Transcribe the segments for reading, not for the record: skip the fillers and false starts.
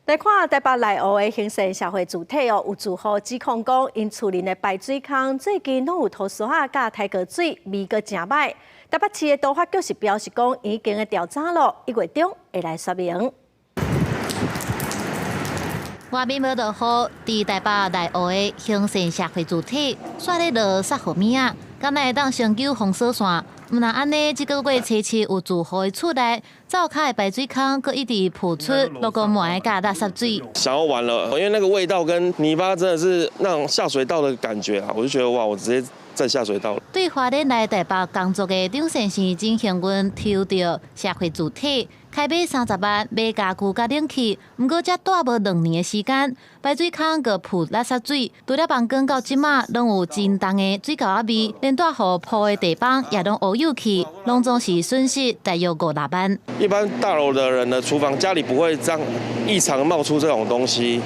來看台北內湖的興善社會住宅哦，有住戶指控講，𪜶厝鄰的排水孔最近攏有塗沙仔佮苔蓿水，味閣誠䆀。台北市的都發局是表示講，已經咧調查咯，1月中會來說明。外面欲落雨，佇台北內湖的興善社會住宅，煞咧落捒雨物仔，敢若會當成就封鎖線？毋但按呢，這個月初七有住戶的厝內，灶跤的排水孔，閣一直噴出落雨糜佮垃圾水。想要完了，因為那個味道跟泥巴真的是那種下水道的感覺啊！我就覺得哇，我直接在下水道。對花蓮來台北工作的張先生真幸運，抽著社會住宅，開買30萬買家具佮冷氣，毋過才住無2年的時間，排水孔閣噴垃圾水，除了房間到這馬攏有真重的水溝仔味，連大雨鋪的地板也攏烏有去，攏總是損失大約五六萬。一般大樓的人的廚房家裡不會這樣異常冒出這種東西，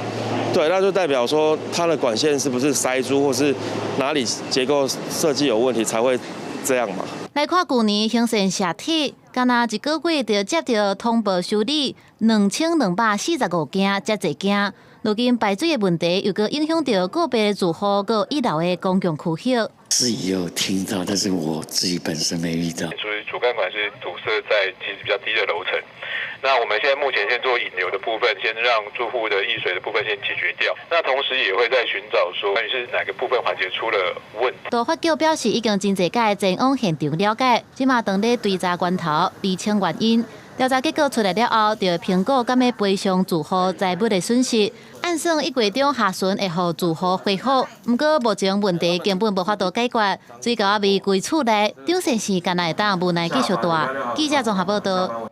對，那就代表說它的管線是不是塞住，或是哪裡結構設計有問題才會這樣嘛？來看舊年興善社鐵，敢若一個月就接著通報修理2245件遮濟件，如今排水的問題又閣影響著個別住戶閣一樓的公共區域。是有聽到，但是我自己本身沒遇到。所以主幹管是堵塞在其實比較低的樓層。那我們現在目前先做引流的部分，先讓住戶的溢水的部分先解決掉。那同時也會在尋找說，關於是哪個部分環節出了問題。都發局表示已經真濟擺前往現場了解，這馬當咧追查源頭，釐清原因。調查結果出來了後，就會評估敢欲賠償住戶財物的損失。按算1月中下旬會予住戶回覆，毋過目前問題根本無法度解決，水溝仔味規厝內，張先生敢若會當無奈繼續住。記者綜合報道。